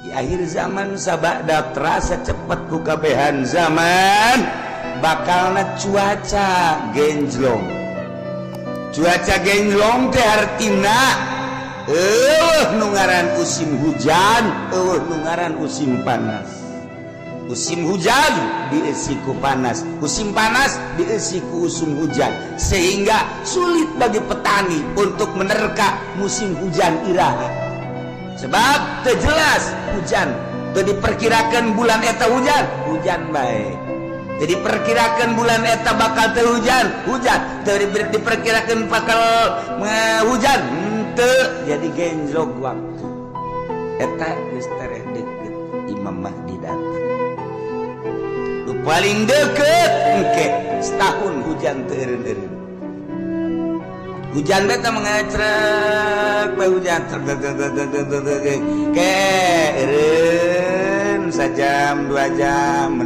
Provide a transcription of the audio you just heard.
Di akhir zaman, sabada terasa cepet ku kabehan zaman, bakalna cuaca genjlong. Cuaca genjlong teh artina euweuh nu ngaran musim hujan, euweuh nu ngaran musim panas. Musim hujan diisi ku panas, musim panas diisi ku usum hujan, sehingga sulit bagi petani untuk menerka musim hujan iraha, sebab teu jelas hujan. Teu diperkirakan bulan eta hujan, hujan bae. Jadi perkirakan bulan eta bakal teu hujan, hujan. Teu diperkirakan bakal hujan, henteu. Jadi genjlok waktu eta. Geus tereh deket Imam Mahdi datang. Nu paling deket engke setahun hujan teu eureun-eureun. Hujan beta mengecrek bae, hujan trek trek trek trek trek trek trek, ke eureun sajam 2 jam.